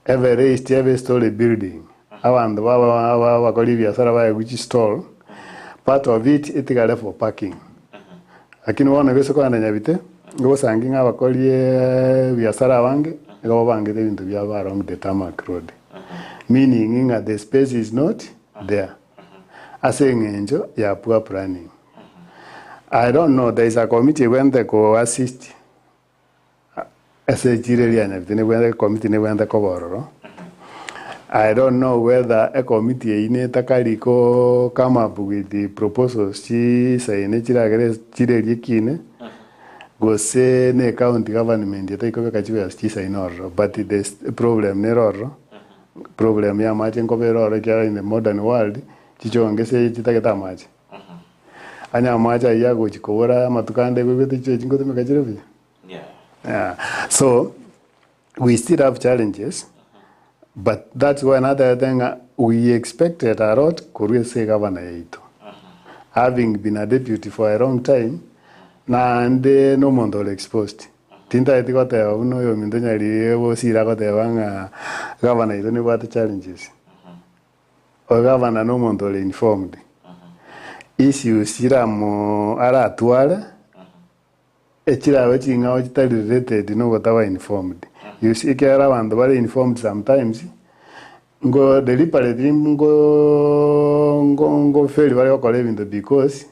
ebe raised ebe storey building, abanto baba abakori ebiasara baegwe chistall, part of it etigare for parking. Lakini bono gose kogenda Nyabite, ogosangi ng'a abakori ebiasara abange nigo babangete ebinto biabo along the tarmac road. Meaning ng'a the space is not there ase eng'encho ya poor planning. I don't know there is a committee egwenerete ko assist ase echiro eria ya Nyabite nebwenerete ecommittee nebwenerete koba ororo. I don't know whether ecommittee eyio netakari ko come up with the proposals chisaine chiragere echiro eria ekine gose ne county government etari kobeka chibesa chisaine ororo but the problem nere ororo, problem ya amache nkoba ere ororo ekiagera in the modern world chichonge ase chitagete amache. Onye amache ayio agochi kobora amatuko ande ebete chichoo echi ngotumeka chire buya? Yeah. So we still have challenges but that's why natebete ng'a we expected a lot korwa ase egavana yaito having been a deputy for a long time naende na omonto ore exposed. Tintageti goteba buna oyominto Nyariri Bosire agoteba ng'a gavana oito nebwate challenges. Oyo gavana na omonto ore informed. Issues chiramo aratware, echirabe ching'ao chitari related na ogotaba informed. You see ekiagera abanto bare informed sometimes, ngo deliberately ngo ngo ngofeli bare gokora ebinto because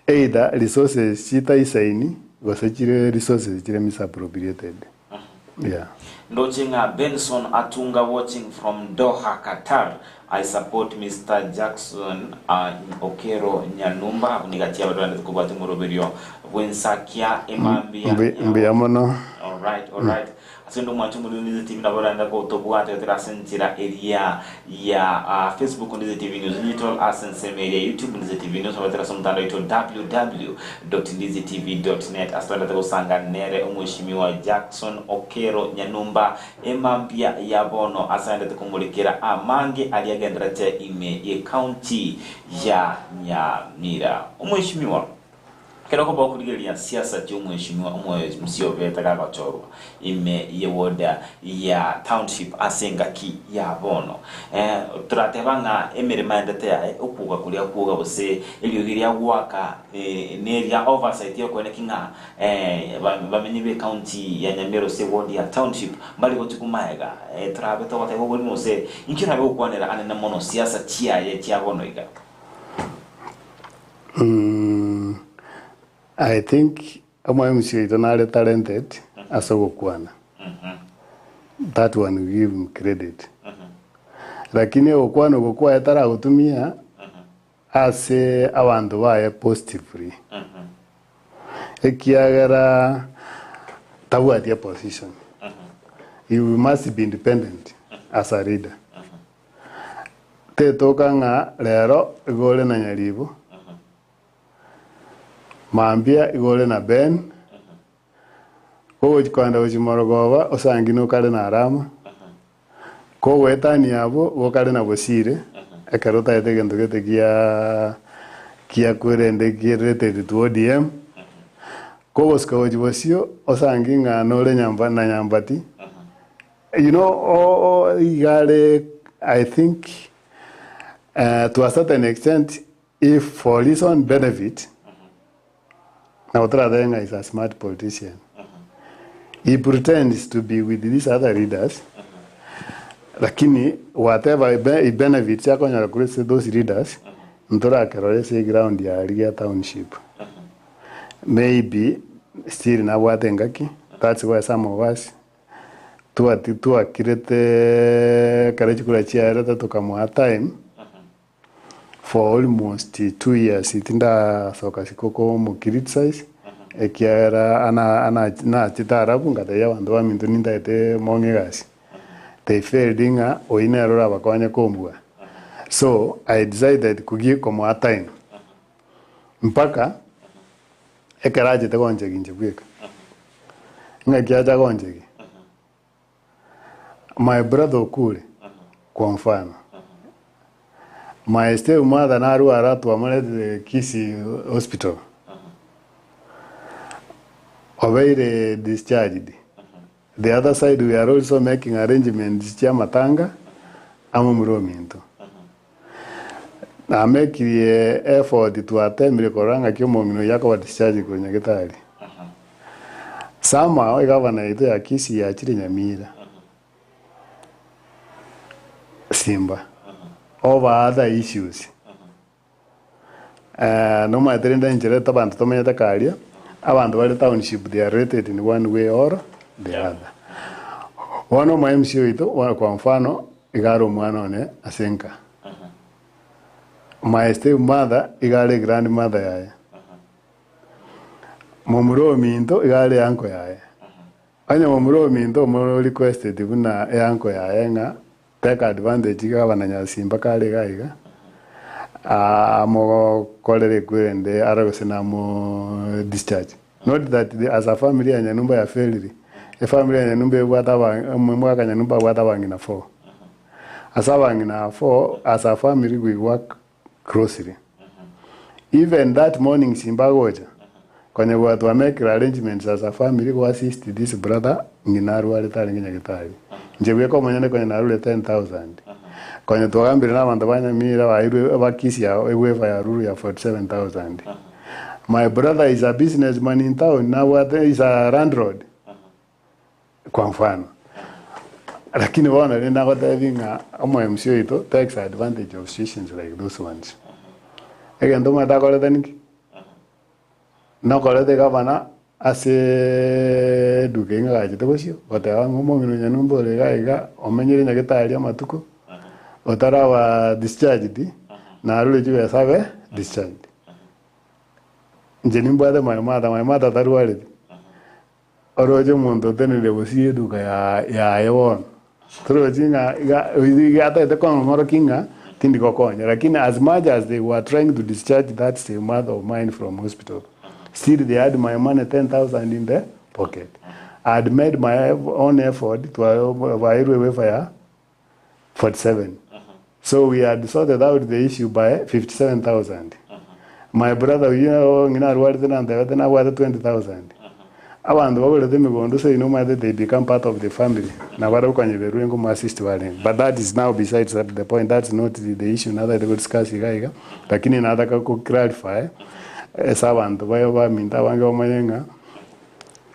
either resources chitaisaini gose chire resources chire misappropriated. Yeah. Ndoche ng'a Benson Atunga watching from Doha Qatar I support Mister Jackson Okero Nyanumba abwo nigo achia abarwanete kobwatia omoroberio bw'ensakia emambia Mbu- ya mbuya mono. Alright, alright. Ase onde omwanche omoriri Ndize TV nabo orende gotobwata goetera ase enchera eria ya ah, Facebook Ndize TV News Digital, ase ensemo eria ya YouTube Ndize TV News, goetera ase omotandao oito www.ndizetv.net ase torendete gosanga nere omweshimiwa Jackson Okero Nyanumba emambia ya bono ase aendete komorekera amange aria agenderete ime ye county ya Nyamira. Omweshimiwa. Ekero okoba okorigereria siasa chi'omweshimiwa omoemusia obete gagochorwa ime ye ward ya township ase engaki ya bono, torateba ng'a emeremo aendete yaye okwoga koria kwoga gose eriogi ria goaka neria oversight yokoeneki ng'a bamenyi be county ya Nyamira gose ward ya township mbari gochigwa maega, torabe togoteba oborimo gose inki orabe gokwanera anene mono siasa chiaye chia bono iga? I think omoemsi oito nare talented ase ogokwana. That one we give him credit. Lakini ogokwana oko kwaye taragotumia ase abanto baye positively. Ekiagera tabwati opposition. You must be independent as a leader. Tetoka ng'a rero igo ore na Nyaribo, mambia igo ore na Ben, kogochi kogenda gochia Morogoba osangine okare na Arama, kogoetania abwo igo okare na Bosire, ekero otagete egento gete giaa giakwerende ki related to ODM, kogosuka gochia bosio osangi ng'a nore nyamba na Nyambati. You know, o, o, iga are, I think, uh, to a certain extent, if for his own benefit, nabo toratebe ng'a is a smart politician. He pretends to be with these other leaders, lakini whatever he be- he benefits akonyora korwa ase those leaders, ntorakerora ase eground ya rigia township. Maybe still nabwate engaki, that's why some of us Twati twakirete ekero chikura chiaerete tokamoa time for almost 2 years tindasoka isiko komo criticize ekiagera ana ana nachete arabu ngatebia abanto baminto nintagete mong'e egasi. They failed ng'a oyio nere orabakonye kombua. So I decided kogi komoa time mpaka Ekero achete gonchegia inche bweka, ng'aki acha gonchegia? My brother okure, kwa mfano, my step mother narwara twamoretire Kisii hospital, obeire discharged. The other side we are also making arrangements chia amatanga amo momura ominto. Namekirie effort twatemire korora ng'aki omong'ina oyio akoba discharged korwa nyagetari. Somehow egavana yaito ya Kisii yachire Nyamira, Simba, over other issues. Nomanyete rende enchera abanto tomenyete karia, abanto bare township they are related in one way or the other. Bono omo MC oito bono kwa mfano iga are omwana one ase enka. My step mother iga are grandmother yaye. Momura ominto iga are uncle yaye. Onye momura ominto omo requested buna euncle yaye ng'a Take advantage iga abana nyasimba kare iga iga amokorere ekwerende are gose namo discharge not that the, as a family ya Nyanumba ya failed efamily ya Nyanumba ebwate aba omwaka Nyanumba abwate abang'ina four ase abang'ina four as a family we work closely even that morning Simba agocha. Konya gwa twamekire arrangements as a family go assist this brother ng'ina arwarete arenge nyagetari. Inche bweka omonyene konya narure 10,000. Konya twagambire na abanto ba Nyamira bairwe bakisia ewaiver ya ruru ya 47,000. My brother is a businessman in town nabwate is a landlord kwa mfano. Lakini bono rende nagotebi ng'a omo MC oito takes advantage of situations like those ones. Egento omanyete akorete ninki? Nokorete gavana ase eduka eyio ng'agachete bosio, goteba ng'a omong'ina onya nombe ore iga iga, omenyire nyagetari amatuko, otaraba discharged, narure chibesa abe discharged. Inche nimbwate my mother, my mother tarwareti. Oroche omonto otenenire bosio eduka yaye bono, torochi ng'a iga oyio iga atagete kong'orokia ng'a tindi gokonya. Lakini as much as they were trying to discharge that same mother of mine from hospital, still they had my money 10,000 in the pocket. I had made my own effort twabairwe waiver ya 47. So we had sorted out the issue by 57,000. My brother oyio ng'ina arwarete nantebete nabwate 20,000. Abanto bagorete emegondo seino omanyete they become part of the family na barabwo konya berure nkomo assist barenge. But that is now besides the point, that's not the issue natagete go discuss iga iga, lakini nataka ko clarify ase abanto baye baminto abange bamanye ng'a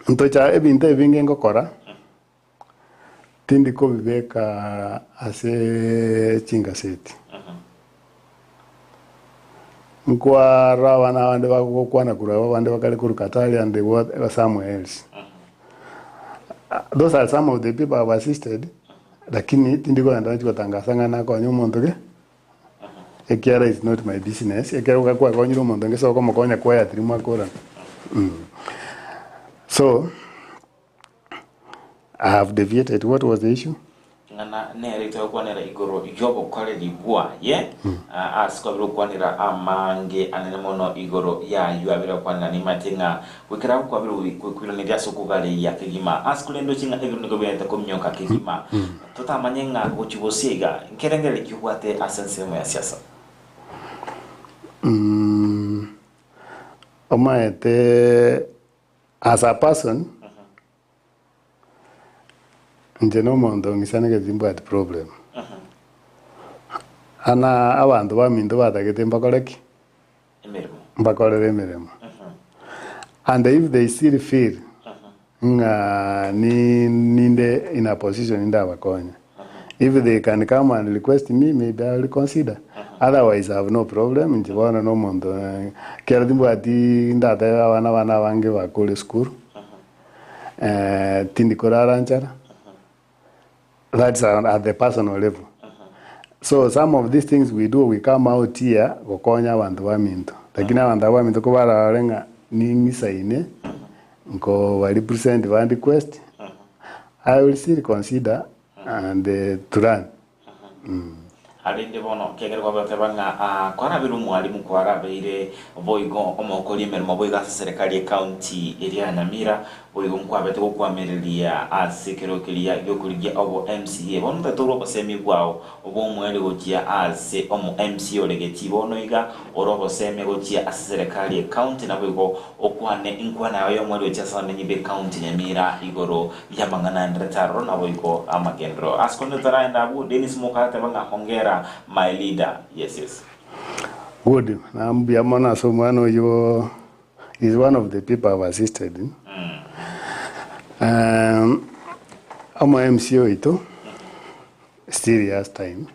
ntocha ebinto ebinge ngokora. Tindi kobibeka ase chingaseti. Nkwara abana abande bagokwana korwa abwo abande bakare korwa Qatar and what somewhere else. Those are some of the people I've assisted, lakini tindi kogenda nachia gotangasa ng'a nakonye omonto ge, ekiagera it's not my business, ekero kwakonyire omonto onge ase okomokonya quietly mwakorana. So. I have deviated, what was the issue? Ng'ana nere togokwanera igoro y'obokoreri bwaye, ase kwabire gokwanera amange anene mono igoro y'ayio abire gokwanera. Nimanyete ng'a goikera agwo kwabire koiraneria ase okogareia kegima, ase korende oche ng'a ebiro nigo biaete kominyoka kegima, totamanye ng'a gochia bosio iga nkerengererio ki obwate ase ensemo ya siasa. Omaete As a person, inche na omonto ong'isanegete timbwati problem. Ana abanto baminto batagete mbakore ki? Emeremo. Mbakorere emeremo. And if they still feel ng'a ni ninde in a position ndabakonye, if they can come and request me maybe I will consider. Otherwise I have no problem, inche bono na omonto ekero timbwati ndatebe abana bane abange bakore esukuru, tindi korara nchara, that's at the personal level. So some of these things we do we come out here gokonya abanto baminto, lakini abanto aba baminto kobararore ng'a ning'isaine nkoba represent ba request, I will still consider and to run. Arende bono, ekiagera kwagoteba ng'a aa, kwarabeire omwalimu, kwarabeire boigo omokori emeremo boigo ase eserekari y'ecounty eria ya Nyamira, boigo nkwabete gokwamereria ase ekerogo keria gi'okorigia obo MCA. Bono ntatorwe obosemi bwao obw'omweri gochia ase omo MCA ore getii bono iga ore obosemi gochia ase eserekari y'ecounty naboigo okwane inkwana yao y'omweri gochia ase abamenyi b'ecounty Nyamira igoro Y'amang'ana aenderete aroro naboigo amagenderero. Ase konde taraenda abwo, Dennis Muka agateba ng'a hongera my leader. Yes yes. Good, na mbuya mono ase omwana oyio is one of the people I've assisted. Um, omo MC oito still he has time.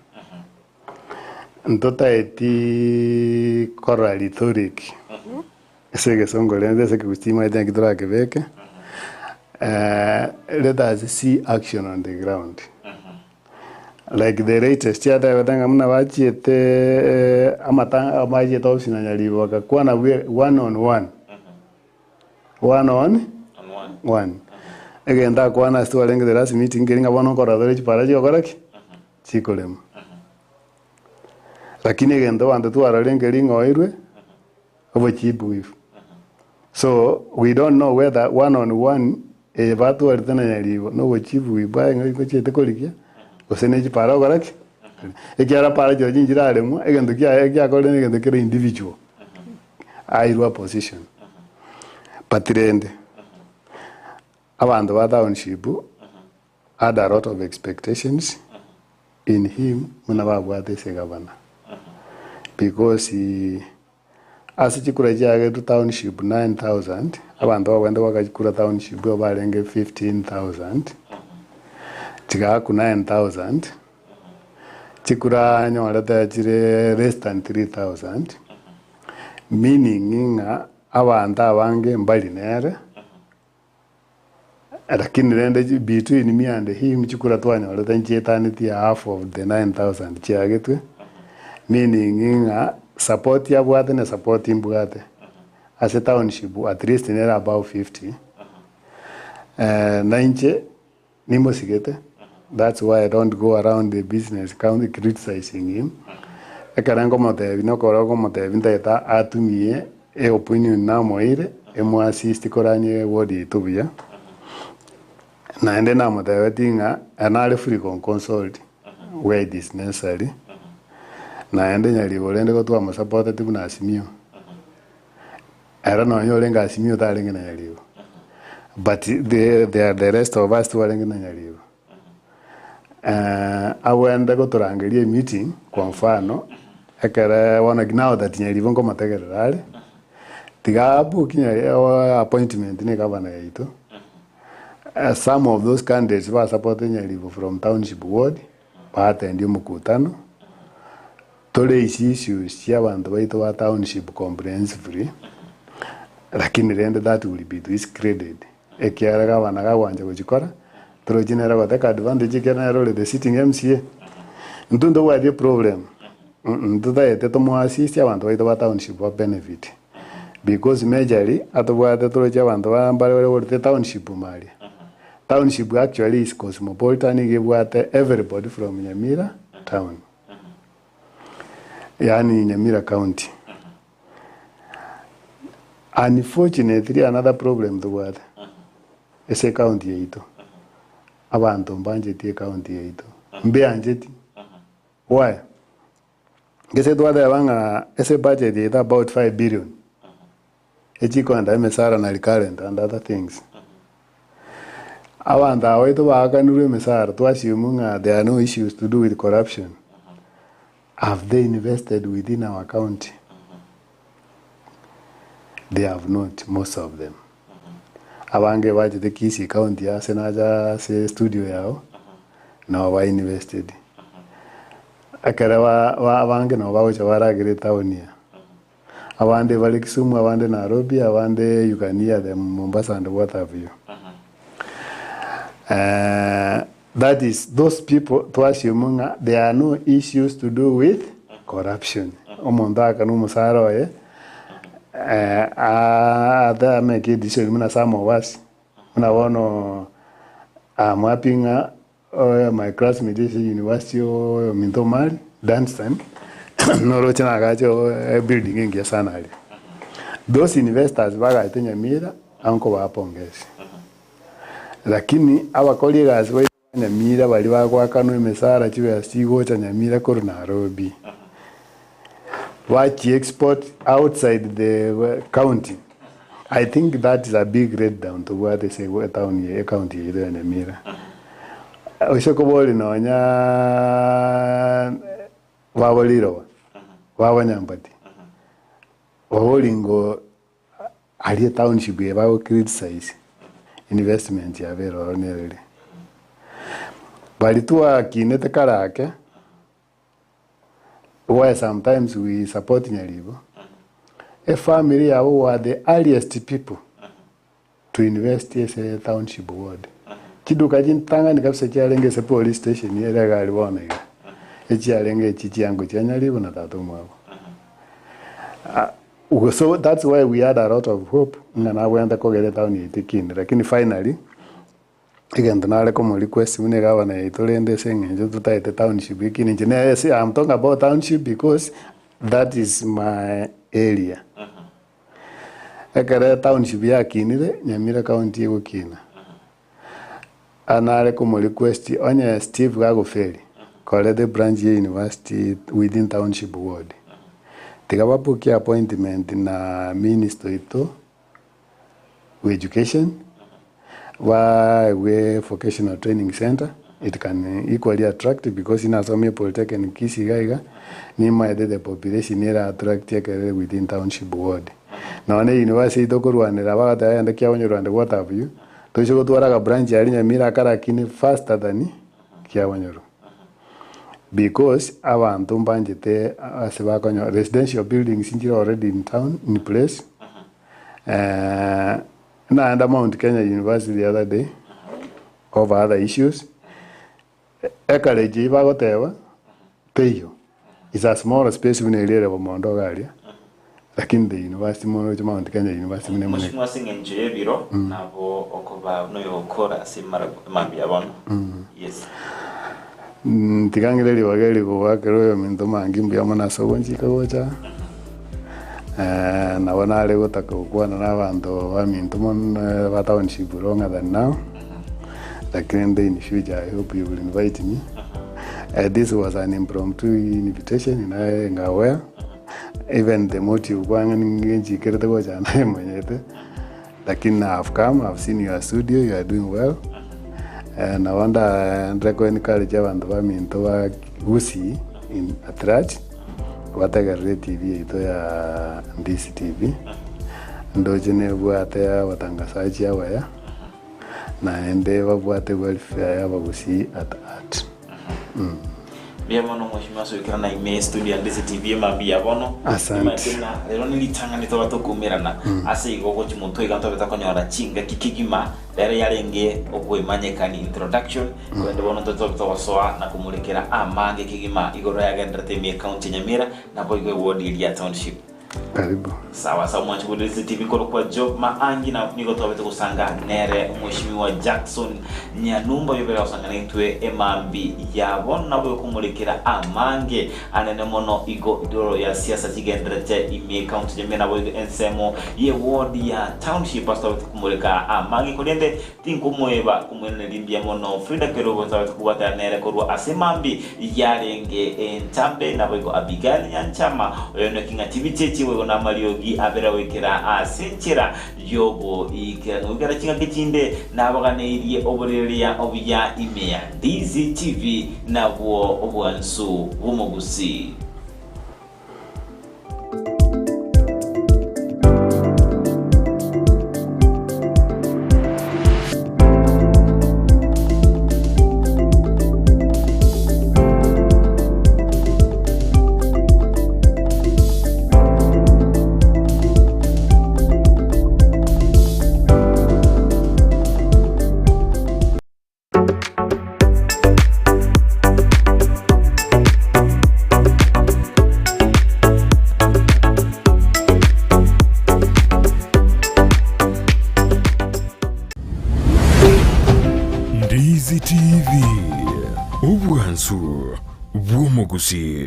Ntotaeti korora rhetoric Ase egesongo rende ase ekegusii timanyeti naki torakebeke, let us see action on the ground. Like the latest atebete ng'a buna bachiete amata bachiete ofisi na Nyaribo bagakwana bwe one on one, one on one. Egento akwana ase twarenge the last meeting nkeri ng'a bono nkorora tore chipara chigokora ki? Chikorema. Lakini egento abanto twarorire nkeri ng'a oirwe. Obochibuifu. So we don't know whether one on one eye batwarete na Nyaribo na obochibuifu bwaye ng'a ngochiete korigia gose ne chipara ogokora ki? Ekiagera para chirochio nchiraremwa egento kiaye ekiakorire na egento kere individual airwe a position. But rende, abanto ba township had a lot of expectations in him buna babwate ase egavana because ase chikura chiagetwe township 9000 abanto babwenerete goaka chikura township igo barenge 15000 chigaakwa 9000 chikura anyorete chire less than 3000 meaning ng'a abanto abange mbari nere. Lakini rende between me and him chikura twanyorete nchietanetie half of the 9000 chiagetwe, meaning ng'a support abwate na support mbwate ase township at least nere above 50, na inche Nimosigete, that's why I don't go around the business county criticizing him, ekero nkomotebia nokora okomotebia ntagete atumie e opinion namoeire emo assist korania eward yaito buya, naende namotebetie ng'a nare free go consult where it is necessary, naende nyaribo rende igo twamosupporteti buna Azimio. Ere nonya orenge Azimio tarenge na nyaribo but the the the rest of us twarenge na nyaribo. Agwende gotorangeria emeeting kwa mfano, ekere bono now that nyaribo nkomotegerera are, tiga abook nyari appointment na egavana yaito, some of those candidates basupporte nyaribo from township ward, ba attend omokutano. Tore isi issues chia abanto baito ba township comprehensively, lakini rende that will be to his credit ekiagera gavana gagwancha gochikora, torochi nere gotake advantage ekiagera nere ore the sitting MCA. Intwe ntobwati eproblem, ntotagete tomo assist abanto baito ba township ba benefit because majorly atobwate torochi abanto ba mbare bare borete township ime aria. Township actually is cosmopolitan iga ebwate everybody from Nyamira town. Yaani Nyamira county. Unfortunately another problem tobwate ase ecounty yaito, abanto mbancheti ecounty yaito, mbeancheti. Why? Gese twateba ng'a ase ebudget yaito about 5 billion, echikoenda emesara na recurrent and other things. Abanto aba baito baakanirwe emesara to assume ng'a there are no issues to do with corruption. Have they invested within our county? They have not, most of them. Abange bachete Kisii county ase nacha ase studio yao, nabo ba invested. Ekere ba ba abange nabo bagocha baragera etown eye. Abande bare Kisumu, abande Nairobi, abande you can hear them Mombasa and what have you. That is those people to assume ng'a there are no issues to do with corruption. Omonto aakane omosara oye, ate amake a decision buna some of us, buna bono I'm happy ng'a my classmate ase university ominto Omari, Dunstan, noroche nagache ebuilding engiya sana aria. Those investors bagachete Nyamira, amo nkobaa pongezi. Lakini abakori egasi baito ba Nyamira baria bagoakanwa emesara chibesa chigocha Nyamira korwa Nairobi, bachi export outside the county, I think that is a big let down tobwate ase etown eye ecounty yaito ya Nyamira. Ase kobori nonya baba riroba, baba Nyambati, babori ngo aria etownship eye bago criticize investment yabo ere ororo nereri. Baria twakinete kare ake, Why sometimes we support Nyaribo, efamily yabo were the earliest people to invest ase township ward. Chiduka chintang'ani kabisa chiarenge ase police station ere iga aria bono iga, echiarenge echi chiango chia Nyaribo na tata omwabo. So that's why we had a lot of hope ng'a nabwenerete kogera etown yaito ekine lakini finally, Egento nare komo request buna egavana yaito rende ase eng'encho totaete township ekio ninche nere ase am talking about township because that is my area. Ekero etownship yakinire, Nyamira county egokina. Nare komo request onye Steve gagoferi, korete branch ya university within township ward, tiga ba book appointment na minister oito. Education, baegwe vocational training centre, it can equally attract because inasomire polytechnic Kisii iga iga, nimaete the population ere attract ekero ere within township ward. Nonya na university yaito korwanera bagateba genda kiabonyorwa and what have you, toise gotwara aka branch aria Nyamira akarakine faster than kiabonyorwa. Because abanto mbanchete ase bakonyora residential buildings nchire already in town in place, naenda Mount Kenya University the other day over other issues, ecollege eyio bagoteba teiyo, is a small space buna eria ere bomondo iga aria, lakini the university moroche Mount Kenya University buna emone. Mheshimiwa ase eng'encho y'ebiro nabo okoba buna oyogokora ase mambia bono. Yes. Tiga ng'ire ribaga eri goakera oyominto mangi mbuya mono ase ogonchika gocha aa, nabo nare gotaka gokwana na abanto baminto mono ba township longer than now, lakini rende in future I hope you will invite me. This was an impromptu invitation naye aware, even the motive kwangenchikerete gocha naye manyete. Lakini I have come, I have seen your studio, you are doing well. Nabo ndare ko encourage abanto baminto ba Gusii in at large bategerere etv yaito ya Ndisi TV. Ndoche nebwate abatangazaji abaya naende babwate welfare ya abagusii at heart. Mbuya mono Mheshimiwa ase goikerana ime estudio ya Ndisi TV emambia ya bono. Asante. Nimanyete buna rero ne ritang'ani toba tokoumerana ase igo gochia motwe iga ntobe tokonyora chingaki kegima rero yarenge okoimanyekani introduction korende bono ntobe tobe togosoa na komorekera amange kegima igoro yagenderete ime ecounty ya Nyamira naboigo eward eria ya township. Karibu. Sawa sawa mwanchi bwe Ndisi TV nkorokwa Job Maangi na nigo twabete gosanga nere Mheshimiwa Jackson Nyanumba oyio obere gosanga naintwe emambi ya bono nabo yokomorekera amange anene mono igo igoro ya siasa chigenderete ime ecounty ya Nyamira nabo igo ensemo ye ward ya township ase twabete komoreka amange korende Tinkomoeba komoiraneria mbuya mono Frida Kerubo ntwabete kobwatana nere korwa ase mambi yarenge entambe, naboigo Abigail Nyanchama, oyonoki ng'a chibicha echi boigo namariogi abere goikera ase enchera y'oboikeranu. Goikera chingaki chinde nabaganeirie oborereria obuya ime ya Ndizi TV nabwo obwansu bw'omogusii. Ndizi TV, obwansu bw'omogusii.